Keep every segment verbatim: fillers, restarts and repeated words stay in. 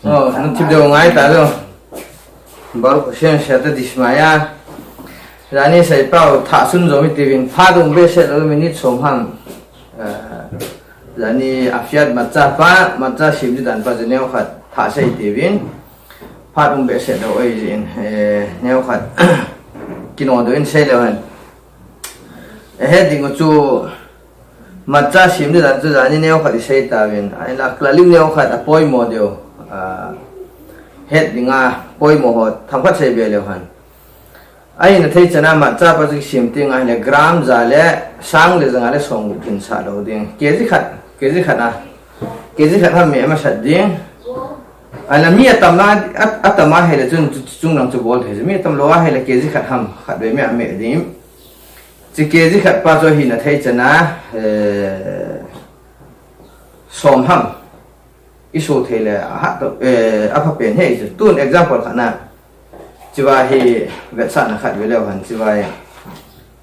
Oh, nang thip deu ngai ta lo. Baruch Hashem siyata dishmaya. Jani seipau thah sun jo mi tivin, phat um behseh lo, minute som ham. Eh, jani afiat matcha pa, matcha sim di dan pa, jani khat thah sei tivin. Phat um behseh lo oi jin, eh, neo khat. Kino do in sei lo han. Eh, he ding chu Matcha sim di dan chu jani neo khat i sei tauvin. Ahinla klalin neo khat a poimo deu. A, het dinga poimo ho themkhat sei be leu hen. Ahina thei chana matcha pa chu sim teng ahile gram ja le sang le ja nga le som gup hin sa lo ding. Kg khat, kg khat a. Kg khat ham me masat ding. Ahinla mi atam na, a, atam ahile chun chu, chu, chunglang chu bol thei. Mi atam lou ahile kg khat ham, khat be me a me ding. Chi kg khat pa chu ahina thei chana, eh, som ham. I so thei le, a hat to, eh, a pha pen hi chu. Tun example khat na. Chiva hi vetsahna khat ve leu hen, chiva hi,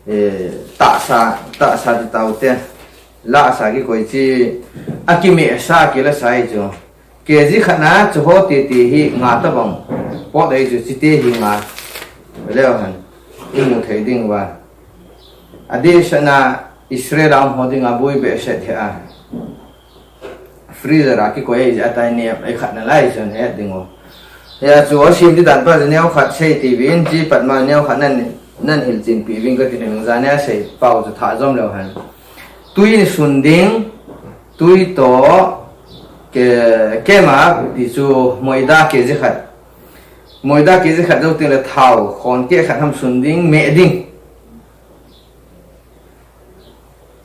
eh, tahsa, tahsa ti tau te. Lahsa kikoi chi, a kimehsa kila sa hi chu. Kg khat na chu ho titi hi nga tabang. Pot ei chu chite hi nga. Leu hen. I mu thei ding uva. Adeh sena Israel a um ho dinga boi behseh thei a. Freezer a kikoi ei jeh a tai nem ei khat na lai chun het ding u. Hia chu a sim di dan pa chu neo khat sei tivin, chi pat ma neo khat nan, nan hilchin pi ving ka ti ning jani a seipau chu thah jom leu hen. Tui in sun ding, tui to, ke, kema ti chu moida kg khat. Moida kg khat jou teng le thao, khon keh khat ham sun ding, meh ding.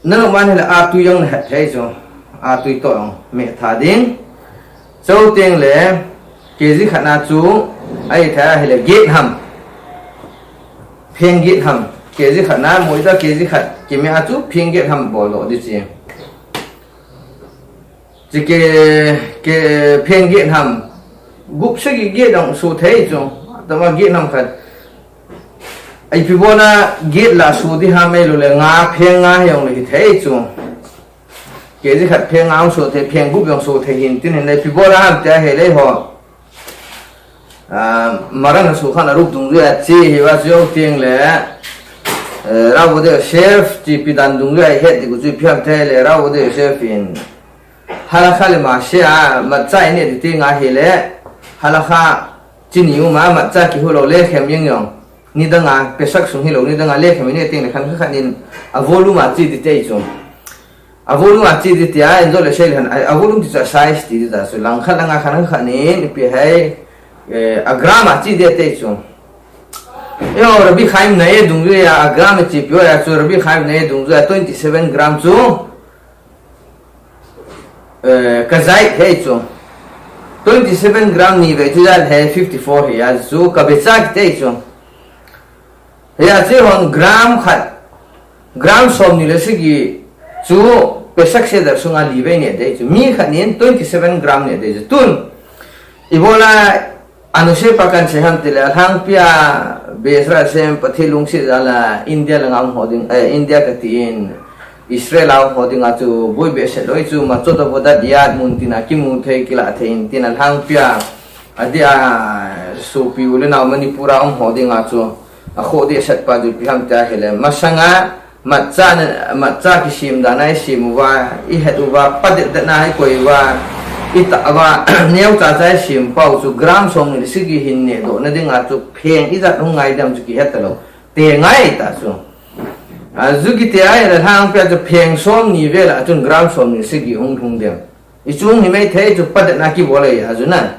Nanom ahile a tui jong nahet thei chu, a tui to jong meh tha ding. Jou teng le kg khat na chu, ahi thei ahile get ham. Pheng get ham. Kg khat na, moida kg khat, kimeh a chu pheng get ham bol doh di chi. Chi ke, ke pheng get ham. Gup sagi get dong su thei chu. Tama get ham khat. Ai pi bona get la su di ham ei lo le nga pheng nga he jong le hi thei chu. Kg khat pheng nga jong su thei, pheng gup jong su thei hin tin hin le pi bona ham te he le ho. Ah, Maran a su khan a rup dungjuia chi hi va chu jou teng le, eh, Rav Ovadia Yosef chi pi dan dungjuia i het di ku chu ipi ham thei le Rav Ovadia Yosef in. Halakha le maseh a, matcha i neh di teng ahile, halakha chini um a, matcha kihu lou lekhem jeng jong. Nidang a, Pesach sung hilou, nidang a lekhem i neh teng le khan khat in a volume a chi di tei chu. A volume a chi di tia, in jo le sei le khan, a, a volume ti chu a size ti di ta chu, langkhat langa khan khat in, ipi hai, eh, a gram a chi di tei chu. Eo, Rabbi Chaim Nae dungjuia, a gram a chi pi a chu, Rabbi Chaim Nae dungjuia, twenty seven gram chu, eh, ka zai hei chu. Twenty seven gram ni ve chu zai hei fifty four hei a chu, ka becha ki tei chu. Hia chu hon gram khat, gram som ni le sagi chu Pesach Seder sunga li vei neh dei chu. Mi khat nin twenty seven gram neh dei chu. Tun, ibola anushe pa kan sei ham tile, alhangpia Bezrat Hashem Pathen lungset jal a India langa um ho ding, eh, India kati in, Israel a um ho dinga chu boi behseh loi chu, Matzot Avodat Yad mun tina kimu thei kila thei in tin alhangpia. Adeh a, sopi u le nao Manipur a um ho dinga chu, a khoh dehset pa chu ipi ham tia hile. Masanga, matcha na, matcha kisim dan a i sim uva, i het uva, pa det det na i koi uva, i tah uva, neo cha cha i sim pau chu gram som ni le sagi hin neh doh na dinga chu pheng ijat hung ngai dem chu kihet talou. Te ngai ta chu. A, ju kiti a hile alhangpia chu pheng som ni vel a chun gram som ni le sagi hung hung dem. I chung hi mai thei chu pa det na kibol ahi a chu na.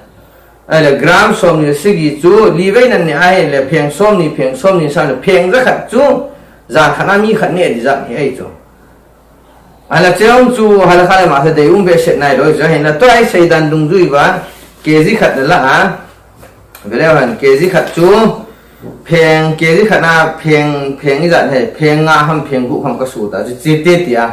Ahile gram som ni le sagi chu li vei nan neh ahile pheng som ni, pheng som ni sang le pheng ja khat chu jan khat a mi khat neh di jat hi ahi chu. Ahile cheu chu halakha le maseh dei um behseh nai loi chu ahinla tua i sei dan dungjui uva kg khat na la a. Ve leu hen kg khat chu pheng kg khat na pheng, pheng ijat hei, pheng nga ham pheng gup ham ka su ta chu chi te tia.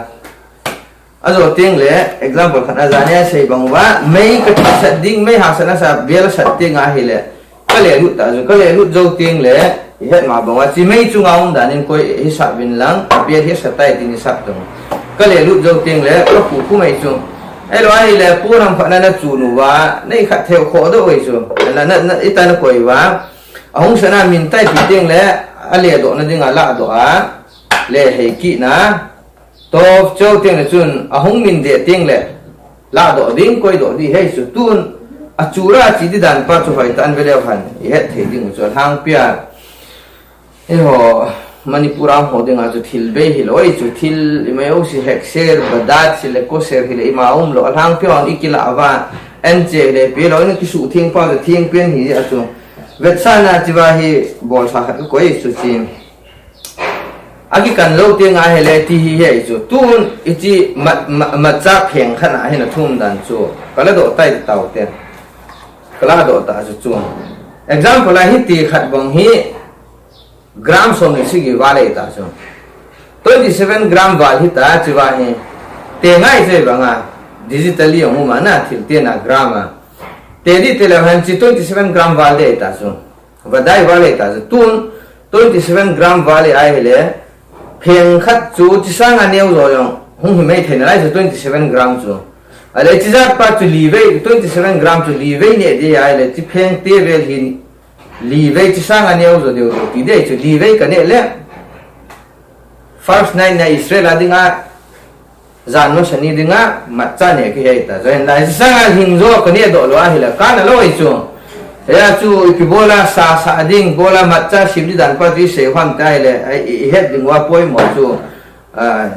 Ajo teng le, example khat a jani a sei bang uva, mei ka thasat ding, mei hahsatna sa, bel sat teng ahile, ka le lut ta chu, ka le lut jou teng le, i het ma bang uva, chi mei chunga um dan in koi hi sat vin lang, bel hi sat tai tin i sat dong. Ka le lut jou teng le, ka pu pu mei chu, Hello, ahile, pu nam khat na na chu nu va, na i khat theu kho do oi chu. Na, na, na, ita na koi va. Ahung sana min tai pi ting le, a le do na ding a la do a. Le hei ki na. To chau ting le chun, ahung min de ting le. La do ding koi do di hei chu tun. A chu ra chi di dan pa chu hoi tan ve leu han. I het thei ding chu hang pia. Eiho, Manipur a um ho dinga chu thil bei hi lo, ei chu thil i mai o si hek ser, badat si le ko ser hi le i ma um lo, a hlang pia hon i kila va, en che le pi lo, in ki su thing pa chu thing pen hi a chu. Vetsahna chi va hi bol sa khat ko ei chu chi. A ki kan lo te nga he le ti hi he chu. Tun i chi mat, mat, mat cha pheng khat na hi na thum dan chu. Ka la do tai tau te. Ka la do ta chu chu. Example a hi ti khat bang hi, gram som le sagi val ei ta chu. Twenty seven gram val hi ta chi va hi. Te ngai che banga digitally ong ma na thil te na gram a. Te di te le han chi twenty seven gram val de ta chu. Va dai val ei ta chu. Tun twenty seven gram val ei ai le. Pheng khat chu chi sanga neo zo yong. Hung hi mai thei na lai chu twenty seven gram chu. Ale chi zat pa chu li vei twenty seven gram chu li vei ne de ai le chi pheng te vel hin Li vei chi sanga neo zo deu deu ti dei chu li vei ka ne le. First night na Israel a dinga, zan masa ni dinga, mat cha ne ki hei ta. Zo hin lai chi sanga hing zo ka ne do lo a hi le ka na lo i chu. He a chu i pi bola sa sa ding, bola mat cha sim di dan pa ti sei hwan ta hi le, ai, i, i het ding wa poi mo chu. A,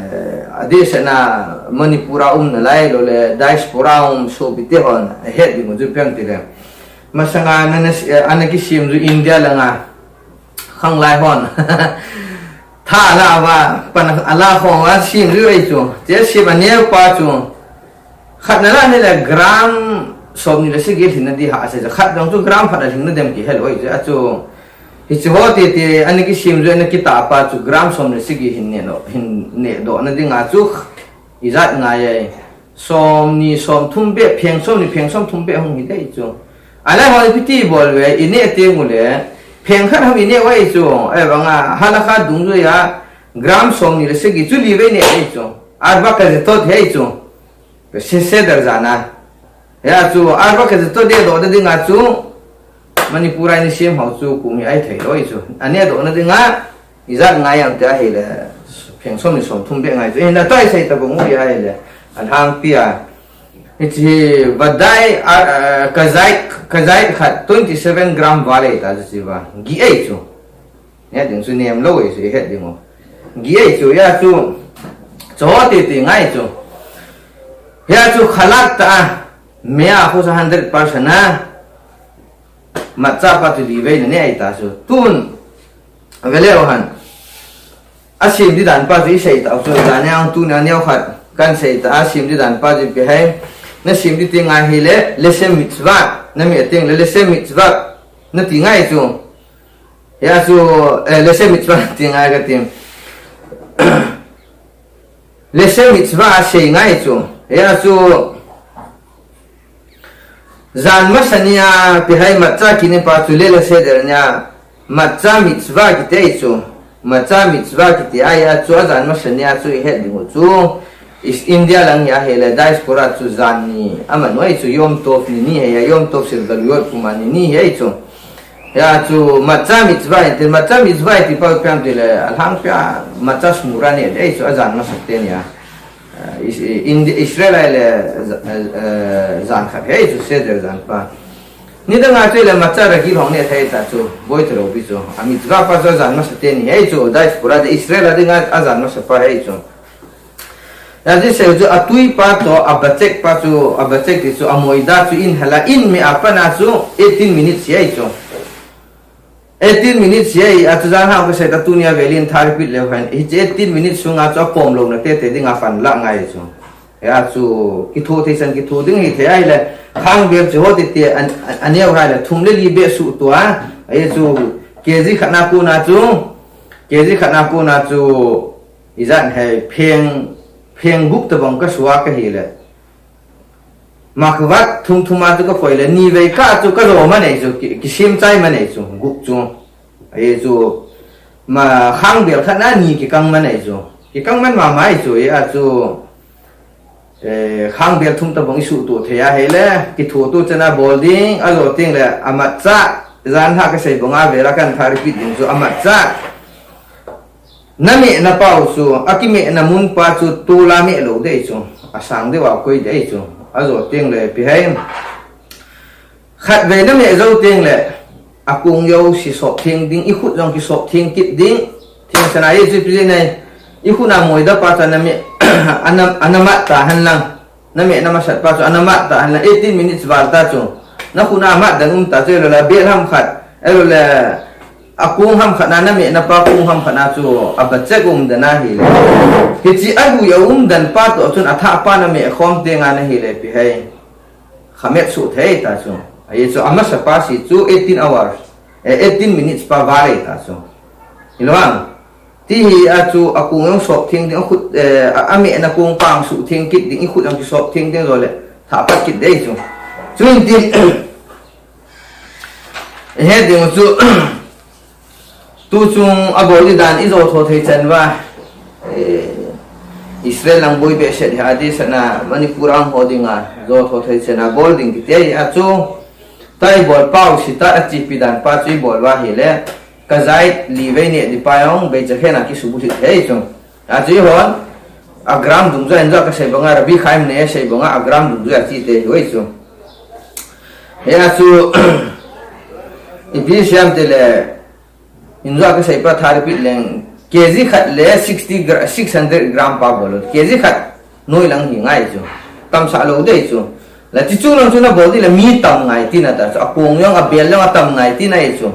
a di se na Manipur a um na lai lo le, diaspora um so bi te hon, a het ding mo chu piang ti le. Masanga na, na, ana ki sim zu India langa. Khang lai hon. Tha la va, pan ala hon va sim zu ei chu. Che sim a neo pa chu. Khat na la ni le gram som ni le sagi hin na di ha se. Khat dong chu gram khat a hin na dem ki hel oi chu. A chu. Hi chu ho te te, ana ki sim zu, ana ki ta pa chu gram som ni sagi hin ne no, hin ne do na dinga chu. I zat ngai ai. Som ni som thum be, pheng som ni pheng som thum be hung hi dei chu. A lai hoi piti bol ve, i ne te mu le, pheng khat ham i ne wai chu, e banga, halakha dung zu ya, gram som ni le sagi chu li ve ne dei chu. Arba ka ze tot hei chu. Se, se dar zana. Ya chu, arba ka ze tot de do da dinga chu. Manipur a ni sim hau chu, ku mi ai thei loi chu. A ne do na dinga, I zat ngai am te ahile, pheng som ni som thum be ngai chu. Hin la toi sei ta bung u ya ahile, a hang pia. Hichi vadai, a, a, ka zai, ka zai khat twenty seven gram vale ta chu chi va. Gi ei chu. Ya ding chu nem lo ei chu, i het ding o. Gi ei chu, ya chu. Cho te te ngai chu. Ya chu khalat ta. Mea khu sa hundred percent na. Matcha pa chu li vei na ne ai ta chu. Tun. Vele o han. A sim di dan pa chu i sei ta chu. Dan yang tu na neo khat. Kan sei ta a sim di dan pa chu pi hai. Na sim di ting ahile. Lesem mitzvah. Na mi ting le lesem mitzvah. Na ti ngai chu. Ya chu, eh, lesem mitzvah ti ngai ka ti. Lesem mitzvah a sei ngai chu. Ya chu. Zan masa nia pi hai matcha kine pa chu le le seder nia matcha mitzvah kiti chu. Matcha mitzvah kiti ai a chu a zan masa nia chu i het ding u chu. Is India lang hi ahile diaspora chu zan ni. Ama noi chu Yom Tov ni ni hei a Yom Tov sil galuyot kuma ni ni hei chu. Ya chu matcha mitzvah ti matcha mitzvah ti pa piam ti le a hlang pia matcha smura ni ei chu a zan masa te nia. Ah, Is-, Indi-, Israel a le, eh, eh, zan khat hei chu seder zan pa. Ni dang a chu le matcha ragi long ne thei ta chu, boi te lo bi chu. A mitzvah pa chu zan masa te ni hei chu, diaspora de Israel a ding a, a zan masa pa hei chu. Ya ji se chu a tui pa chu, a bachek pa chu, a bachek ti chu, a moida chu in hala in me a pa na chu, eighteen minutes hei chu. Eighteen minutes hi a chu zan hang ka sei ta tunia velin thar pit leu hen. Hi eighteen minutes sunga chu a kom lo na te te ding a fan la ngai chu. Ya chu ki tho thei san ki tho ding hi thei ai le. Khang bel chu ho te te an, an, an neo hai le thum le li be su tua. Ai chu K G khat na ku na chu. K G khat na ku na chu. I zan hei pheng, pheng gup ta bang ka sua ka hi le. Makvat thum thum a chu ka koi le, ni vei ka chu ka zo ma nei chu, ki, ki sim chai ma nei chu, gup chu. Ai chu, ma khang bel khat na ni ki kang ma nei chu. Ki kang man ma mai chu, ya chu. Eh, khang bel thum tabang isuhto thei ahile, kithoto chana bol ding, ajo tengle, amatcha, jan ha kasei banga vela kan tha repeat ding chu amatcha. Nameh na pau chu, akimeh na mun pa chu, tula meh lou dei chu, asang deuva koi dei chu, ajo tengle, ipi ham. Khatvei nameh jou tengle, akong jouse sop theng ding, ikhut jong kisop theng kit ding, theng sana ye chu ipi jeh ham, ikhut a moida pa chu nameh, ana, ana mat ta henlang. Nameh na masat pa chu ana mat ta henlang, eighteen minutes val ta chu. Nakhut a mat dan um ta chu, ahiloule bel ham khat, ahiloule akong ham khat na, nameh na pa kong ham khat na chu, abachek um dan ahile. Hiche alui a um dan pa toh chun athah pa nameh khom tenga nahile ipi ham. Khamet suh thei ta chu. Ahi chu amasa pa si chu eighteen hours, eh, eighteen minutes pa val ahi ta chu. Hilou ham. Ti hi a chu akong jong sop theng ding, akhut, eh, a, ameh na kong pa jong suh theng kit ding, ikhut jong kisop theng ding, ahiloule thah pat kit dei chu. Chuin tin, ihet ding chu, tuchung abol ding dan ijo tho thei chan uva, eh, Israel lang boi behseh hi adi sana Manipur ang ho dinga jo tho thei chana bol ding kiti ahi a chu, tua ibol pau sita achepi dan pa chu ibol uva ahile, kajai li vei neh ding pa jong beicha khen a kisubulhit thei chu. Achu eihon, a ground dungjuia, injo kasei banga, Rabbi Chaim ne asei banga, a ground dungjuia che te hi chu. Hia chu, ipi sei ham tile, injo kasei pa tha repeat leng, K G khat le sixty gra-, six hundred gram pa bol u. K G khat noi lang hi ngai chu. Tamsah lou dei chu. La tichu lang chu nabol ding le mi tam ngai tina ta chu. Akong jong abel jong atam ngai tina ahi chu.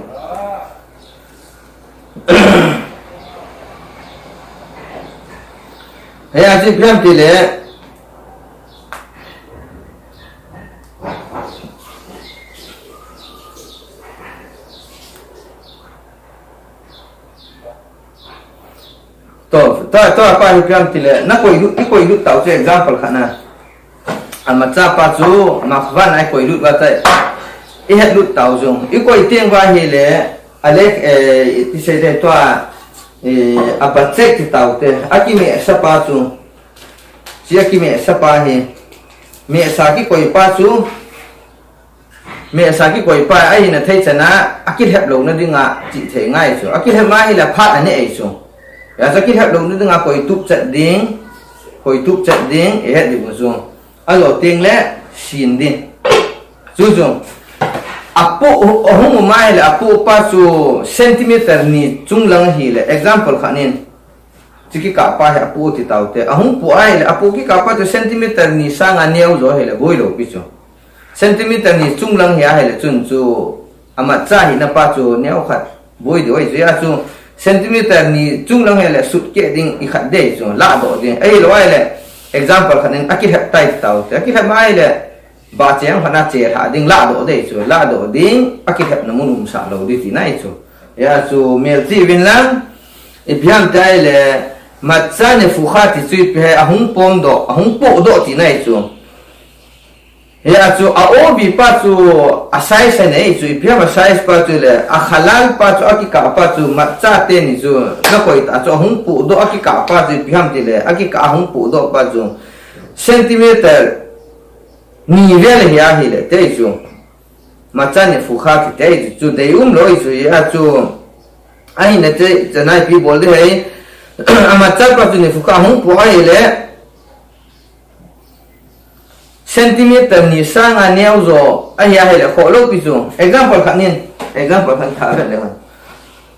Hia chu ipi ham tile, to, to, to pa hi ipi ham tile, nakoi lut, ikoi lut tau chu example khat na. Amatcha pa chu, makvan a ikoi lut uva tai. Ihet lut tau chu. Ikoi teng uva ahile, alek, eh, iti sei te tua, eh, abachek ti tau te. Akimehsa pa chu. Hiche akimehsa pa hi. Mehsa kikoi pa chu. Mehsa kikoi pa ahina thei chana, akilhep louna dinga che thei ngai chu. Akilhep ma ahile phat anei ahi chu. Hia chu akilhep louna dinga koi tup chet ding, koi tup chet ding, ihet ding u chu. Ajo tengle sin ding. Chu chu. Apoh, ahung um ahile apoh pa chu centimeter ni chung lang ahile, example khat in. Chu kikah pa hi apoh ti tau te. Ahung poh ahile, apoh kikah pa chu centimeter ni sanga neo jo ahile, boi lou pi chu. Centimeter ni chung lang hi ahile chun chu, amatcha hina pa chu neo khat boi diu ahi chu. Hia chu centimeter ni chung lang hile sut keh ding ikhat dei chu, lahdoh ding. Ahilou ahile, example khat in akilhep tai ti tau te. Akilhep ma ahile, Ba cheng khat na che lha ding, lahdoh dei chu, lahdoh ding, akilhepna mun umsah lou ding tina ahi chu. Hia chu melchih uvin lang, ipi ham ti ahile, matcha nefukha ti chu ipi ham, ahung pom doh, ahung poh doh tina ahi chu. Hia chu a obi pa chu a size anei chu, ipi ham a size pa chu le, a halal pa chu, akikah pa chu, matcha teni chu, nakoi ta chu, ahung poh doh, akikah pa chu, ipi ham ti le, akikah ahung poh doh pa chu, centimeter ni vel hi ahile, te chu. Matcha nefukha kiti chu, chu dei um lou chu, hia chu. Ahina te, chanai pi bol ding ahi. Amatcha pa chu nefukha hung poh ahile. Centimeter ni sanga neo jo, ahi ahile, khoh lou pi chu. Example khat nin, example khat tha vet le hon.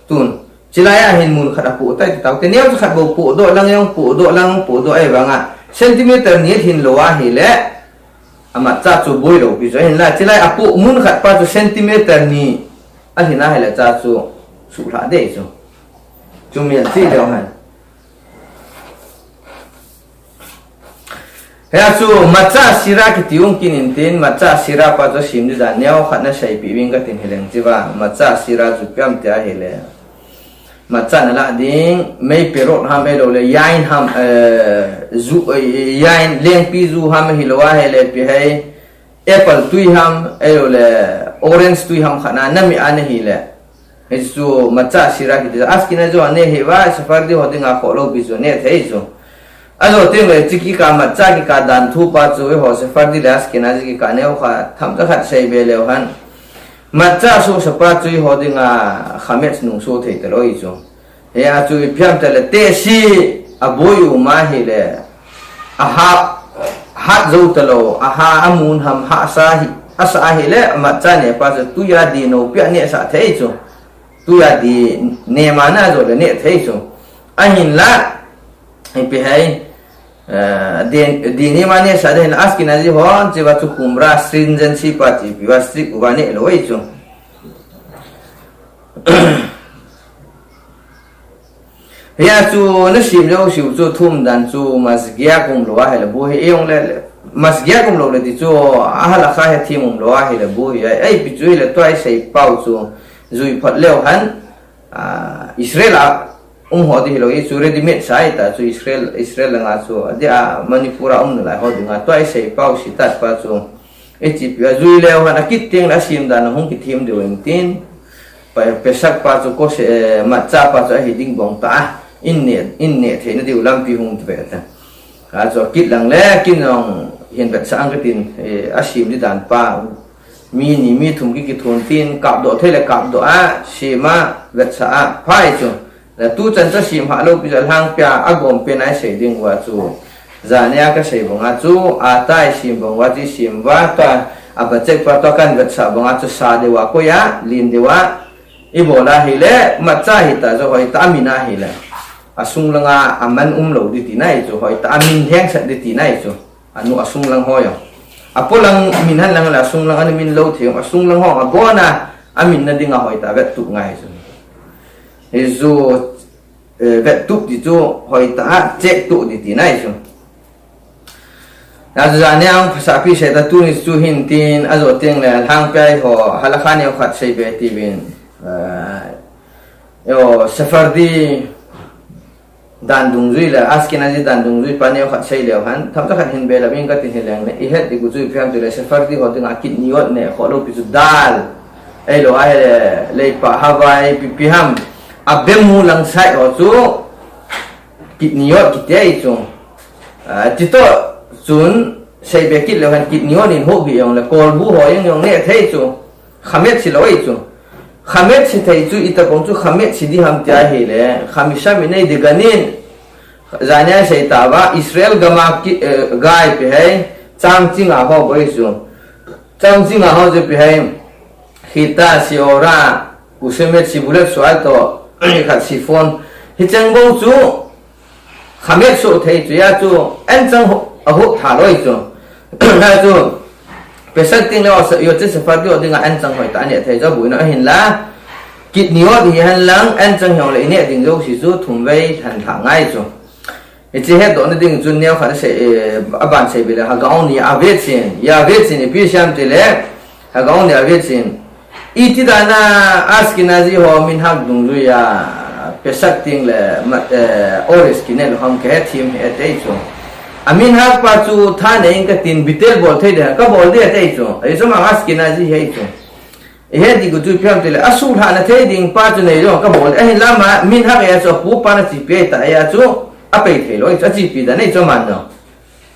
Tun, chilai a hin mun khat apoh tai ti tau te, neo chu khat bou poh doh lang jong, poh doh lang, poh doh ahi vanga. Centimeter ni hin lou ahile, amatcha chu boi lou pi chu. Hinla, chilai apoh mun khat pa chu centimeter ni, ahin ahile cha chu, suh lha dei chu. Chu melchih leu hen. Hia chu matcha sira kiti um kit in tin, matcha sira pa chu sim ding dan neo khat na seipeh uving katin hileng chiva, matcha sira chu ipi ham ti ahile. Matcha na lah ding, mei parrot ham ahilou le, yain ham, eh, ju, eh, yain, lengpi ju ham ahilou ahile ipi ham, apple tui ham ahilou le, orange tui ham khat na, na meh a na hile. Hichu matcha sira kiti chu, Ashkenazi ho ne hi uva, Sephardi ho dinga khoh lou pi chu, ne thei chu. Ajo teng le, hiche kikah matcha kikah dan thupa chu, eiho Sephardi le Ashkenazi kikah neokha, themcha khat seibe leu hen. Matcha suhsapa chu eiho dinga chametz nungsoh thei talou ahi chu. Hia chu ipi ham itile, tehse aboi uma ahile, aha, hat jou talou, aha amun ham, hahsa hi, asa ahile, matcha nepa chu tuiya di nopi a nehsah thei chu. Tuiya di nema na jo le neh thei chu. Ahinla, ipi ham, eh, di, di nema nehsah ding hin Ashkenazi hon, hichea chu khumra stringency pa chu ipi uva strict uva nehlou ahi chu. Hia chu nasem jouseu chu thum dan chu masgiach umlou ahile boi hi, eijongle, masgiach umlou le ti chu, halakha hethem umlou ahile boi hi, ipi chu hile tua isei pau chu, jui phot leu hen, ah, Israel a um ho di hilou, hichu ready made sa ahita chu Israel, Israel langa chu, adeh a Manipur a um nalai ho dinga, tua isei pau sitat pa chu, hiche ipi a jui leu hen akit teng le asem dan ahung kithem diu ahin tin, Pe-, Pesach pa chu kose, eh, matcha pa chu ahi ding bang ta a, in neh, in neh theina diu lampi hung ve ta. Achu akit lang le, kin jong hin vetsah ang katin, eh, asem di dan pa, mi ni mi thum ki kithun tin, kapdoh thei le kapdoh a, sem a, vetsah a, phai chu. Le tuchan chu asem halou pi chu alhangpia, agompen a isei ding uva chu. Jania kasei banga chu, ata isem bang uva chu isem uva, tua, a budget pa tua kan vetsah banga chu sa deuva koi a, len deuva, ibol ahile, matcha hita chu hoitah a min ahile. Asung langa aman umlou di tina ahi chu, hoitah a min hengsat di tina ahi chu. Anu asung lang ho jong. Apo lang min hen lang le asung lang ana min lou thei jong, asung lang ho abona, amin na dinga hoitah a vettup ngai chu. Hichu, eh, vettup di chu hoitah a check tup di tina ahi chu. Achu jania hung phasapi seita tuni chu hin tin, ajo teng le alhangpia eiho, halakha neokhat seibe tiuvin, eh, eiho, Sephardi dan dungjui le, Ashkenazi dan dungjui pa neokhat sei leu hen, themcha khat hin be lam in katin hileng le, ihet diu chu ipi ham itile, Sephardi ho dinga kidniyot neh khoh lou pi chu dal, ahilou ahile, leipa havai, ipi ipi ham, abemu lang side ho chu, kidniyot kiti ahi chu. Ah, chutoh chun seibe kit leu hen kidniyot in hoh hi jongle, kolbu ho jeng jong neh thei chu. Chametz hilou ahi chu. Chametz hithei chu, itobang chu chametz hi di ham tia ahile, chamisha minei deganim, jania isei tauva, Israel gama ki, eh, gai ipi ham, changchinga ho bou ahi chu. Changchinga ho chu ipi ham, chita, sheora, usemet, sibulet, sual toh, khat sifon. Hicheng bou chu, chametz soh thei chu, hia chu, anchang ho, ahop tha lou ahi chu. Hia chu, Pesach teng le, o, sa, yotzei Sephardi ho dinga anchang hoitah a neh thei chu, boina ahinla, kidniyot hi hen lang, anchang hijongle ineh ding jouse chu, thum vei lhan lhah ngai chu. Hiche hetdohna ding chun neokhat asei, eh, aban seibe le, Hagaoni Avitzin, Avitzin ipi asei ham itile, Hagaoni Avitzin. Iti dan a Ashkenazi ho minhag dungjuia Pesach teng le ma-, eh, Orez kineh lou ham kahethem e ati chu. A minhag pa chu thanei in katin bitel bol thei ding, kabol ding ati chu. Ahi chu ama Ashkenazi ahi chu. Ihet diu chu ipi ham itile, asuhlhahna thei ding pa chu nei lou, kabol. Ahinla ama minhag a chu apu apan achepi ahitai a chu, apei thei lou, achepi dan ahi chu aman jong.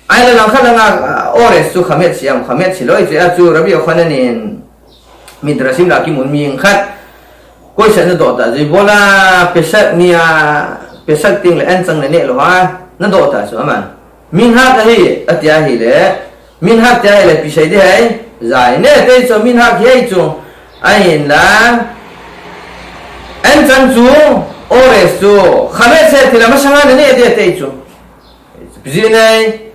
Ahile langkhat langa, ah, Orez chu chametz ham, chametz hilou chu, a chu Rabbi Yochanan in Midrashim la kimun mi khat, koisan nadoh tah chu, ibola Pesach nia, Pesach teng le anchang naneh lou ham, nadoh tah chu aman. Minhag ahi, ati ahile, minhag ati ahile, ipi sei ding ham, jai neh thei chu, minhag ahi chu, ahinla, anchang chu, Orez chu, chametz ahi tile masanga naneh ding ati chu. Ipi jeh ham,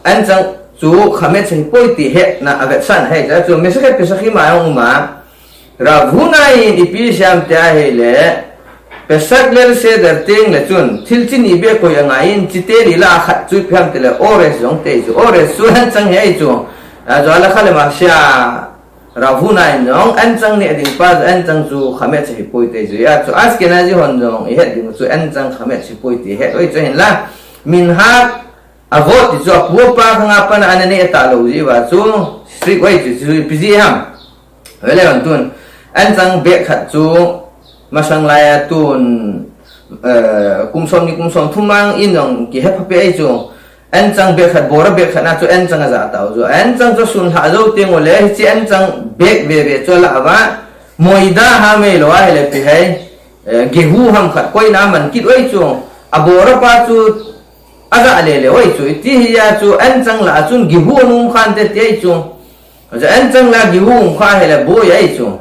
anchang chu chametz ahipoi ti hetna avetsahna ahi, chu Masechet Pesachim a jong um a, Rav Huna in ipi asei ham tia ahile, Pesach Leil Seder teng le chun, thil chi ni beh koi angaiyin, chite ni lah a khat chu ipi ham itile, Orez jong ati chu, Orez chu anchang ahi chu, a chu halakha le ma'aseh a, Rav Huna in jong, anchang neh ding pa, anchang chu chametz ahipoi ati chu, a chu Ashkenazi hon jong, ihet diu chu anchang chametz ahipoi ti het u ahi chu ahinla, minhag, Avot ti chu apu apa khang a pat a ana neh talou jeh uva chu, strict u ahi chu, chu ipi jeh ham. Vele vang tun, anchang beh khat chu, masang laiya tun, eh, kum som ni kum som thum mang in jong kihe pha pi ahi chu. Anchang bag khat, bora bag khat na chu anchang aja tau chu. Anchang chu sun lha jou teng ule, hiche anchang bag ve ve chu la va. Moida ham ahilou ahile ipi ham, eh, gehu ham khat koina man kit u ahi chu. Abora pa chu aja le le u ahi chu. Iti hia chu anchang lah a chun gehu aum khante ti ahi chu. Aja anchang lah a gehu um kha hile boi ahi chu.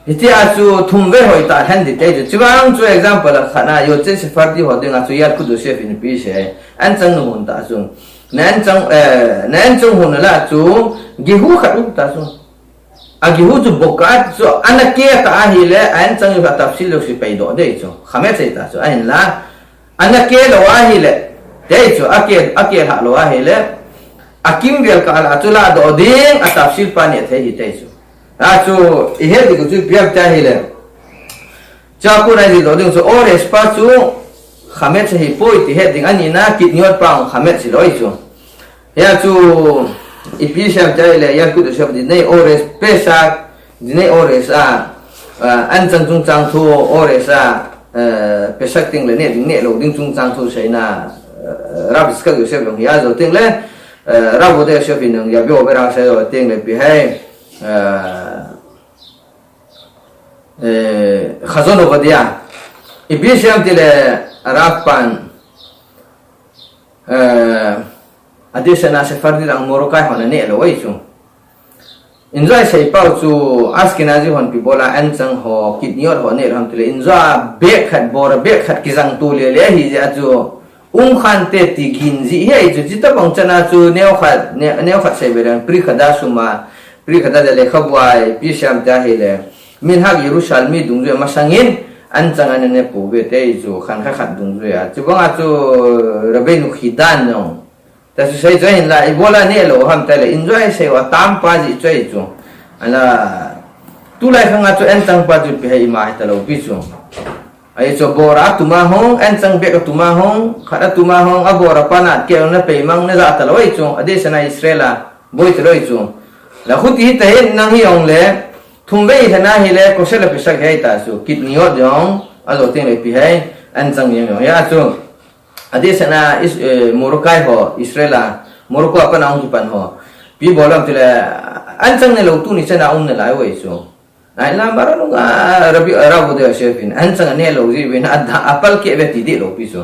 Hitia chu thum vei hoi ta hen ti te chu. Chuvang chu example a khat na Yotze Sephardi ho dinga chu Yalkut Yosef in ipi asei. Anchang na hun ta chu. Na anchang, eh, na anchang hun lah a chu gehu khat um ta chu. A gehu chu bokat chu ana ke ta ahile, anchang u kha tafsil lou si pei doh dei chu. Khamet sei ta chu. Ahinla. Ana ke lou ahile, ti chu, ake, ake lha lou ahile, akimvel kah lah a chu ladoh ding, atafsil pa neh thei ahi ti chu. Achu, ihet ding chu ipi ham ti ahile. Chua kon a ijil doh ding chu, Ores pa chu, Chametz ahipoi ti het ding, ani na, Kidniot pa Chametz hilou ahi chu. Hia chu, ipi asei ham ti ahile, Yalkut Yosef Dinei Ores, Pesach, Dinei Ores a, ah, anchang chungchang thu Ores a, eh, Pesach teng le neh ding neh lou ding chungchang thu seina, eh, Rav Yitzchak Yosef jong hi ajo teng le, eh, Rav Ovadia Yosef in jong Yabe Ober a sei jo teng le ipi ham, eh, eh, Chazon Ovadia. Ipi asei ham ti le Rav pan, eh, adeh sena Sephardi lang Moroccan hon aneh lou ahi chu. Injo isei pau chu Ashkenazi hon ipi bol a anchang ho, Kidniot ho neh lou ham ti le, injo a bag khat, bora bag khat kijang to le le ahi jeh a chu um khante ti gin jeh ahi chu, chuti bang chan a chu neo khat, ne-, neo khat sei ve le, Pri Chadash sum a, Pri Chadash le lekhabu a ipi asei ham ti ahile, Minhag Yerushalmi dungjui a masang in anchang ana ne pouve ti ahi chu, khankha khat dungjui a. Chubang a chu Rabbeinu Chidan jong. Tia chu sei chu ahinla, ibola neh lou ham ti le, injo isei u atam pa jeh chu ahi chu. Ahinla, tulai khang a chu anchang pa chu ipi ham ima hita lou pi chu. Ahi chu bora atum a hung, anchang bag atum a hung, khat atum a hung, abora pa na ke na peimang na ja ta lou ahi chu, adeh sena Israel a, boi ta lou ahi chu. La khuti hita hen nang hi jong le, thum vei hena hile, Kosher le Pesach hi ahi ta chu, Kidniot jong, ajo teng le ipi ham, anchang jong jong, hia chu. Adeh sena is-, eh, Moroccan ho, Israel a, Morocco a pan a hung kipan ho. Ipi bol ham ti le, anchang ne lou tuni chan a um nalai u ahi chu. Ahinla Maran nunga Rabbi, Rav Ovadia Yosef in, anchang ane lou jeh uvin, a, apalkeh uve ti deh lou pi chu.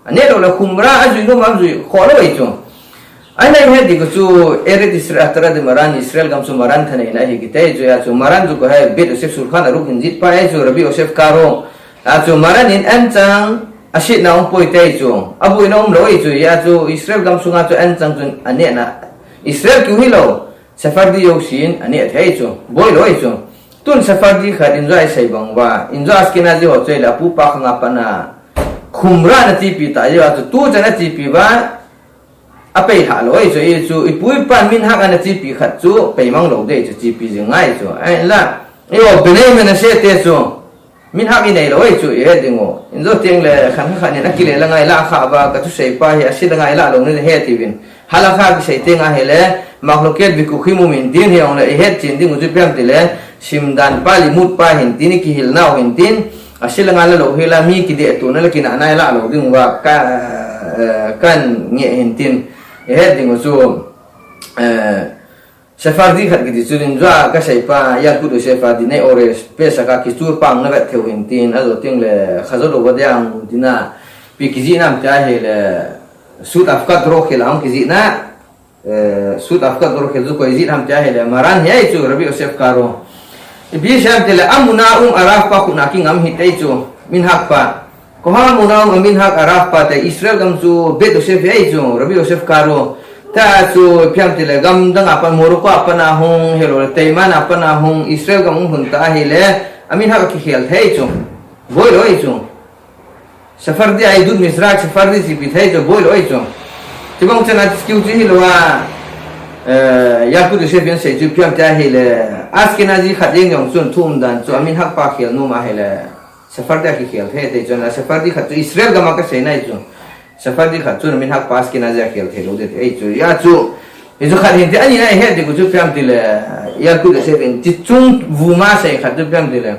Ane lou le khumra ajui nom a jui kho lou ahi chu. Ahinla ihet ding chu Eretz Israel Atara de Maran, Israel gam chu Maran thanei na ahi kiti chu, hia chu Maran chu koi ham, Beit Yosef Shulchan Aruch in jih pa ahi chu, Rabbi Yosef Karo. Achu Maran in anchang asetna um poi ti ahi chu. Aboina um lou ahi chu. Hia chu Israel gam sunga chu anchang chun aneh na. Israel keu hilou, Sephardi jousen aneh thei ahi chu. Boi lou ahi chu. Tun Sephardi khat injo isei bang uva, injo Ashkenazi ho chu ahile apu apa khang a pat a khumra ana chepi ta jeh uva chu, tuchan ana chepi uva, apei lha lou ahi chu, ahi chu, ipu ipan minhag ana chepi khat chu, peimang lou ding ahi chu, chepi jing ngai chu. Ahinla, eiho Bnei Menashe te chu, minhag inei lou ahi chu, ihet ding u. Injo teng le, khan khat in akile la ngai la kha uva, ka thusei pa hi, ase la ngai la lou ni he tiuvin. Halakha kisei teng ahile, machloket vikuchim um in tin hijongle, ihet chen ding u chu ipi ham ti le, simdan pa, limud pa hin tin, ikihil nau hin tin, ase la ngai la lou hi la, mi kideh tona le kinahna la lou ding uva, ka, eh, kan nge hin tin, ihet ding u chu, eh, Sephardi khat kiti chu injo kasei pa, Yalkut Yosef a Dinei Ores, Pesach a kichur pa na vet thei u hin tin, ajo teng le, Chazon Ovadia a dinga, ipi kijih nam ti ahile, Sut Avkat Rochel a kijih na, Eh, Sut Avkat Rochel chu koi jih ham ti ahile, Maran hi ahi chu, Rabbi Yosef Karo. Ipi asei ham ti le, amuna um a Rav pa khut a kingam hi ti ahi chu, minhag pa. Koiham amuna um a minhag a Rav pa ti, Israel gam chu Beit Yosef hi ahi chu, Rabbi Yosef Karo. Tia chu, ipi ham ti le, gam dang a pat, Morocco a pat a hung, hilou le, Teiman a pat a hung, Israel gam hung lhun ta ahile, aminhag akikhel thei ahi chu. Boi lou ahi chu. Sephardi a Idut Mizrach, Sephardi chepi thei chu boi lou ahi chu. Chubang chan a dispute chu hilou a, eh, Yalkut Yosef in asei chu ipi ham ti ahile, Ashkenazi khat jeng jong chun thu umdan chu, aminhag pa khel nom ahile, Sephardi a kikhel thei ti chun, a Sephardi khat chu Israel gam a kasei na ahi chu. Sephardi khat chun aminhag pa Ashkenazi a khel thei lou ding ti ahi chu. Hia chu, hichu khat hin ti, ani na ihet ding u chu ipi ham ti le, Yalkut Yosef in, ti chung vuma sei khat chu ipi ham ti le.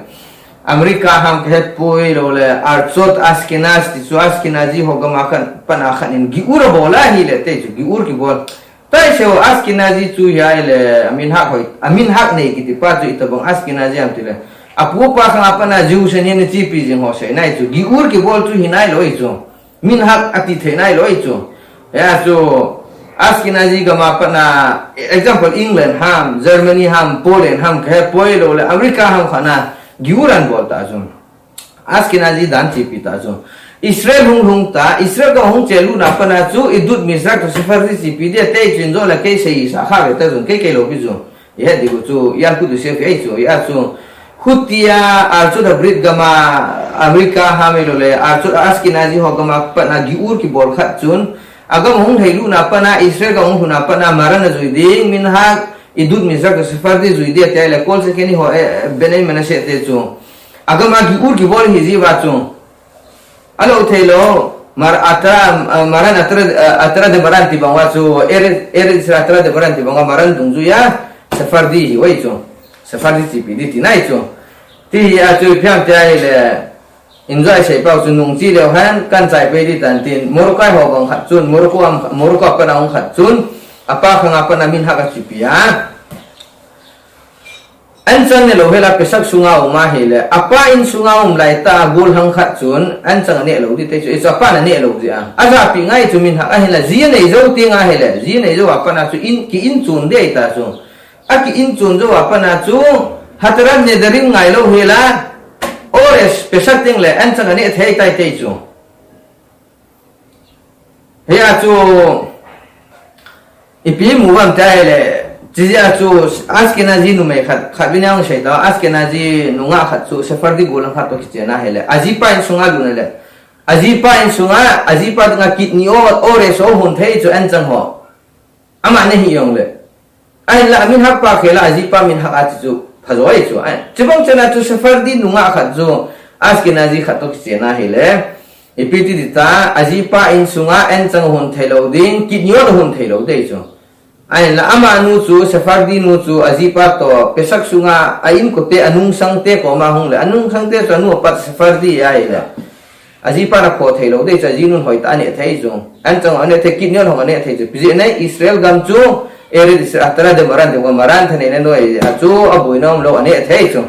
America ham kahet poi lou le, Archot Ashkenaz ti chu Ashkenazi ho gam a khat, pan a khat in Giur abol ahile, tei chu Giur kibol. Taiseu Ashkenazi chu hi ahile, amin hak hoi, amin hak nei kiti pa chu itobang Ashkenazi ham tile. Apu apa khang a pan a Jews ahin achepi jing ho sei nai chu. Giur kibol chu hi nailou chu. Minhag ati thei nailou chu. Hia chu Ashkenazi gam a pat na, example, England ham, Germany ham, Poland ham, kahe poi lou le, America ham khat na Giur abol ta chu. Ashkenazi dan chepi ta chu. Israel hung lhung ta, Israel gam hung chelut na pat na chu, Idut Mizrahi to Sephardi chepi ding, tei chun jo le kei sei sa kha ve ta chu, kei kei lou pi chu. Ihet ding u chu, Yalkut Yosef ahi chu, hia chu. Hutia, Archot Habrit gam a, America ham ahilou le, Archot Ashkenazi ho gam a pat na Giur kibol khat chun. Agam hung lhailut na pat na, Israel gam hung lhun na pat na, Maran ajui ding, Minhag, Idut Mizrahi to Sephardi jui ding, tia le, Kol Sekeni ho, eh, Bnei Menashe te chu. Agam a Giur kibol hi jiu va chu. Alou thei lou, Mar-, Atara, ah, Maran Atara, ah, Atara de Maran ti bang uva chu, Eretz, Eretz Israel Atara de Maran ti bang uva, Maran dungjuia, Sephardi hi uve chu. Sephardi chepi ding ti nai chu. Ti hi a chu ipi ham tia ahile, enjoy sei pau chu nung chi leu hen, kan chai pei ding tan tin, Morocco ho bang khat chun, Morocco am, Morocco a pat na hung khat chun, apa khang a pat na Minhag achepi a. Anchang ne lou hela Pesach sunga um ahile, apa in sunga um lai ta gollhang khat chun, anchang ane lou ding te chu, hichu apa na ne lou ding a. Ajapi ngai chu Minhag ahinla, ji anei jou teng ahile, ji anei jou a pat na chu in, ki in chun ding ahi ta chu. Aki in chun jou a pat na chu, Hatarat Nedarim ngai lou hela, Ores Pesach teng le, anchang ane thei tai te chu. Hia chu, ipi mu vam tia ahile, chijia chu Ashkenazi numei khat, khat vin a hung sei ta, Ashkenazi nungah khat chu Sephardi gollhang khat to kichen ahile, ajipa in sunga lut na le, ajipa in sunga, ajipa dinga kidney o, Ores o hon thei chu anchang ho. Ama ne hi jong le. Ahinla, Minhag pa khela, ajipa Minhag a che chu, pha jo ahi chu. Ahi, chubang chana chu Sephardi nungah khat chu, Ashkenazi khat to kichen ahile. Ipi ti ding ta, ajipa in sunga anchang hon thei lou ding, kidney o hon thei lou ding chu. Ahinla, amanu chu, Sephardi nu chu, ajipa to, Pesach sunga, a inkote, anungsangte koma hung le, anungsangte chu, anu apat Sephardi ahile. Ajipa na pho thei lou ding chu, ajinun hoitah a ane thei chu. Anchang ane thei, kidney o ane thei chu. Ipi jeh inem, Israel gam chu, Eretz Israel, Atara de Maran, de Maran thanei na noi, a chu, aboina um lou ane thei chu.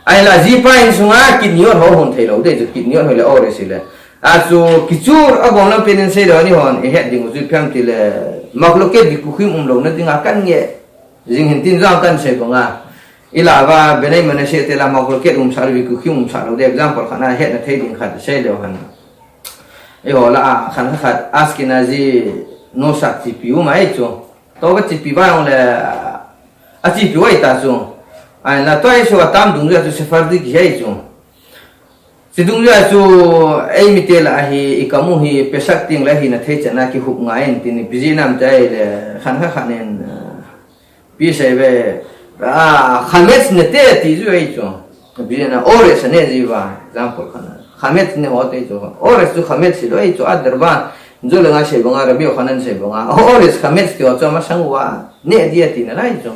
Ahinla, ajipa in sunga, kidney o hon thei lou ding chu, kidney o hoi le, Ores le. A chu, kichur, agom lam pen in sei lou ni hon, ihet ding u chu ipi ham tile, machloket vikkuchim um lou na dinga kan nge, jing hin tin jong kan sei banga. Ilah uva, Bnei Menashe te la machloket umsa lou, vikkuchim umsa lou ding, example khat na hetna thei ding khat sei leu hen. Eiho lah a, khat khat, Ashkenazi nusach chepi um ahi chu. To kachepi va jong le, achepi u ahi ta chu. Ahinla, tua hi chu atam dungjuia chu Sephardi kihi ahi chu. Chi dungjuia chu, eimi te lah a hi, ikam u hi, Pesach teng le hina thei chan a kihup ngai in tin, ipi jeh inem tia ahile, khat khat khat nen, ah, Ipi sei ve, ah, chametz ne te ti ju ahi chu. Ipi jeh inem, Ores ane ji uva, example khat na. Chametz ne ho te chu. Ores chu chametz hilou ahi chu, adraba. Ju le nga sei banga, Rabbi Yochanan sei banga. Ores chametz ti ho chu amasang uva. Ne ding ati nalai chu.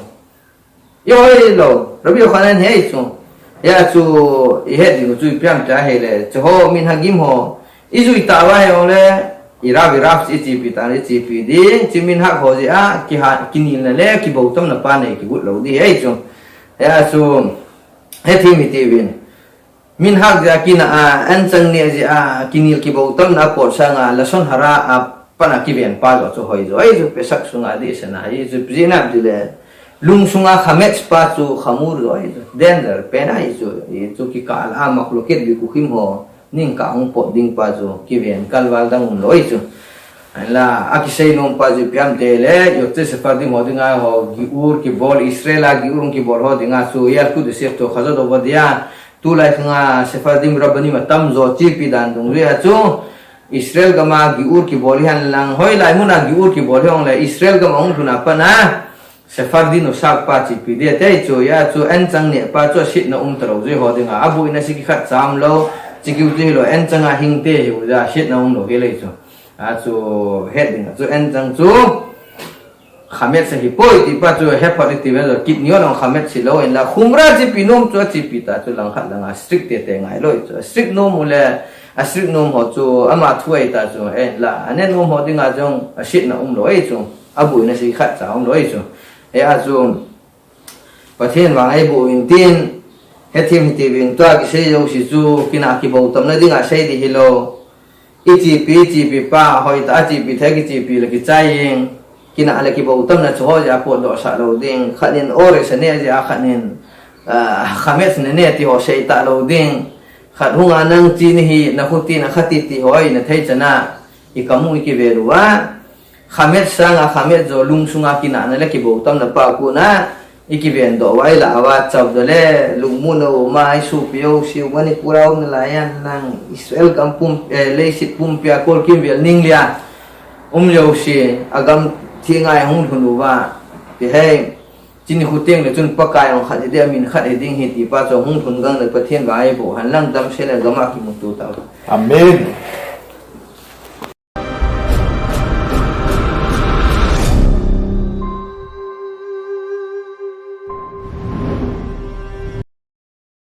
Hilou, Rabbi Yochanan hi ahi chu. Hia chu, ihet ding u chu ipi ham tia ahile. Chu ho, Minhagim ho. Ijui tauva hijongle, irav irav chu ichepi tan, ichepi ding, chu Minhag ho jeh a, kiha, kinelna le, kiboutomna pa nei kigot lou ding ahi chu. Hia chu, hethem hite uvin. Minhag jeh a kina a, anchang ne jeh a, kinel kiboutomna apot sanga, lashon hara a, pan a kiven pa joh chu hoi jo. Ahi chu, Pesach sunga dihsah na, ahi chu, ipi jeh inem tile, lung sunga chametz pa chu, chamur jo, ahi chu, danger pen ahi chu, ahi chu, kikah a, machloket vikkuchim ho. Ningkah hung pot ding pa chu kiven kalval dang umlou ahi chu. Ahinla, akisei nom pa chu ipi ham tile, Yotzei Sephardim ho dinga ho, Giur kibol, Israel a Giur kibol ho dinga chu, Yalkut Yosef to Chazon Ovadia, tulai khanga Sephardim Rabbanim atamjo chepi dan dungjuia chu, Israel gam a Giur kibol hihen lang, hoilai mun a Giur kibol hijongle, Israel gam a hung lhun a pat na, Sephardi nusach pa chepi ding ati chu, hia chu anchang ne pa chu asetna um talou jeh ho dinga, aboina chu kikhat cha umlou, chu kiu chu hilou, anchang a hing te hiu jeh a asetna umlou hilai chu. A chu het ding a chu anchang chu. Khamet sa hi poi ti pa chu he phot i ti ve lo, kit neo nong khamet si lo in la, khumra chipi nom chu a chipi ta chu langkhat langa strict te te ngai lo chu. A strict nom u le, a strict nom ho chu ama thu ai ta chu, en la, a ne nom ho dinga jong a sitna um lo ai chu, a buina si khat cha um lo ai chu. E a chu, Pathen vang ei bu in tin, he thim hi ti vin tua kisei jo si chu, kina kibou tamna dinga sei di hi lo. I chipi, i chipi pa, hoi ta, a chipi thei kichipi le kichai ing. Kina le kibou tamna chu ho ja pot doh sa lo ding. Khat nin ore sa ne ja khat nin, ah, khamet ne ne ti ho sei ta lo ding. Khat hunga nang chi ni hi na khu ti na khat ti ti hoi na thei chana. I kamu i kivel uva. Khamet sanga khamet jo lungsunga kina na le kibou tamna pa ku na. I kiven doh uva i la uva chau do le, lungmu no ma i su pio si u Manipur a um na la yan nang Israel gam pum, eh, leiset pumpi a kol kim vel ning lia. Um lio si, a gam thi ngai hung lhun uva. Ti hei, chini khu teng le chun Pakai ong khat hi de, a min khat hi ding hi ti pa chu hung lhun gang le Pathen vang ei bu han lang dam se le gam a kimu tu ta. Amen.